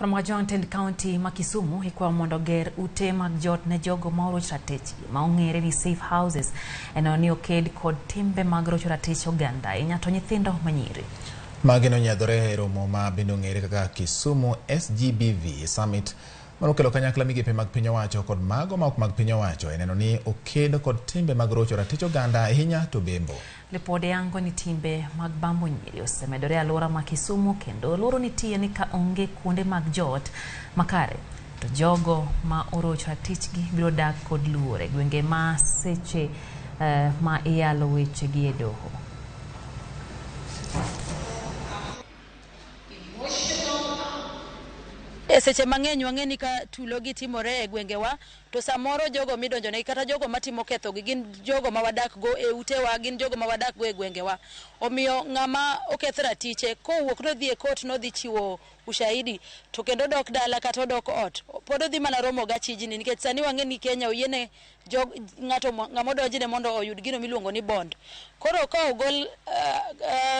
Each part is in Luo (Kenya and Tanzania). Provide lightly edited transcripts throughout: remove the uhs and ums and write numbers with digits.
Karamoja tend county ma Kisumu ikwayo mondo oger ute mag jot ne jogo ma oroch ratichgi ma ong'ere ni safe houses e neno ni oked kod timbe mag rocho ratich oganda ahinya to nyithindo manyiri. Magi nonyiedhore e romo ma bende ong'ere kaka Kisumu SGBV Summit manokelo kanyakla migepe mag piny owacho kod mago ma ok mag piny owacho e neno ni oked kod timbe mag rocho ratich oganda ahinya to bembo. Lipode yango ni timbe mag bambo nyiri osemedore e alwora ma Kisumu kendo luoro nitie ni ka onge kuonde mag jot makare to jogo ma orocho ratichgi biro dak kod luor e gwenge ma seche ma iyalo wechegi e doho. E seche mang'eny wang'e ni ka tulo gi timore e gwengewa to samoro jogo midonjonegi kata jogo matimo kethogi gin jogo ma wadak go e utewa, gin jogo ma wadak go e gwengewa. Omiyo ng'ama oketh ratiche kowuok nodhi e court nodhi chiwo ushahidi to kendo odok dala kata odok ot pod odhi mana romo gachijni nikech sani wang'e ni Kenya oyiene jog ng'ato ng'ama odonjne mondo oyud gino miluongo ni bond. Koro ka ogol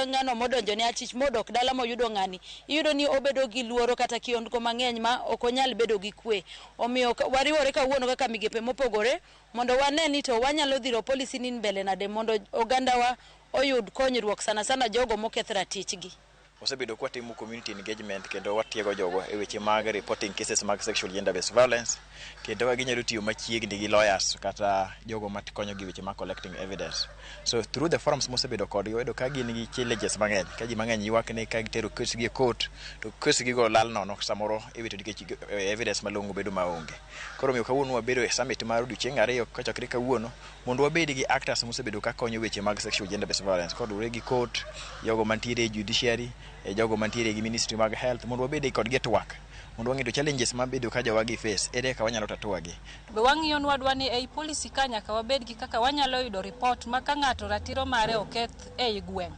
ng'ano modonjone achich modok dala moyudo ng'ani, iyudo ni obedo gi luoro kata kiondko mang'eny ma ok onyal bedo gi kwe. Omiyo wariwore kawuono kaka migepe mopogore mondo wane ni to wanyalo dhiro policy ni mbele nade mondo ogandawa oyud konyruok sana sana jogo moketh ratichgi. Wasebedo kwatimo community engagement kendo watiego jogo e weche mag reporting cases mag sexual gender based violence kendo ka ginyalo tiyo machiegni gi lawyers kata jogo makonyogi weche mag collecting evidence. So through the forums mosebedo kodgi wayudo ka gin gi challenges mang'eny ka ji mang'eny ywak ni ka gitero case gi e court to case gigo lal nono samoro iwito nikech evidence malong'o bedo maonge. Koro omiyo kawuono wabedo e summit mar odiochieng' ariyo kochakre kawuono mondo wabed gi actors mosebedo ka konyo weche mag sexual gender based violence koluwore gi court, jogo mantiere e judiciary, jogo mantiere gi ministry mag health mondo wabed kodgi e twak mondo wang'e to challenges mabedo ka jowagi face ere kaka wanyalo tatua gi. Be wang'iyo nwadwa ni ei policy ka nyaka wabed gi kaka wanyalo yudo report ma ka ng'ato ratiro mare oketh ei gweng'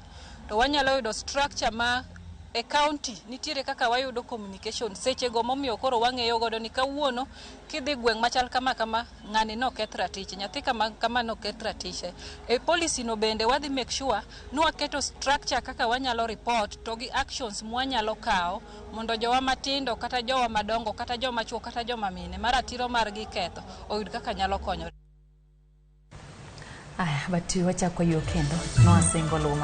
to wanyalo yudo structure ma e county nitiere kaka wayudo communication sechego momiyo koro wang'eyo godo ni kawuono kidhi gweng' machal kama kama ng'ani noketh ratiche nyathi kama kama noketh ratiche. E policy no bende wadhi make sure ni waketo structure kaka wanyalo report to gi actions mwanyalo kawo mondo jowa matindo kata jowa madongo kata joma chuo kata joma mine ma ratiro margi iketho oyud kaka nyalo konyore. Aya, but wachako yo kendo nowasingo luwo.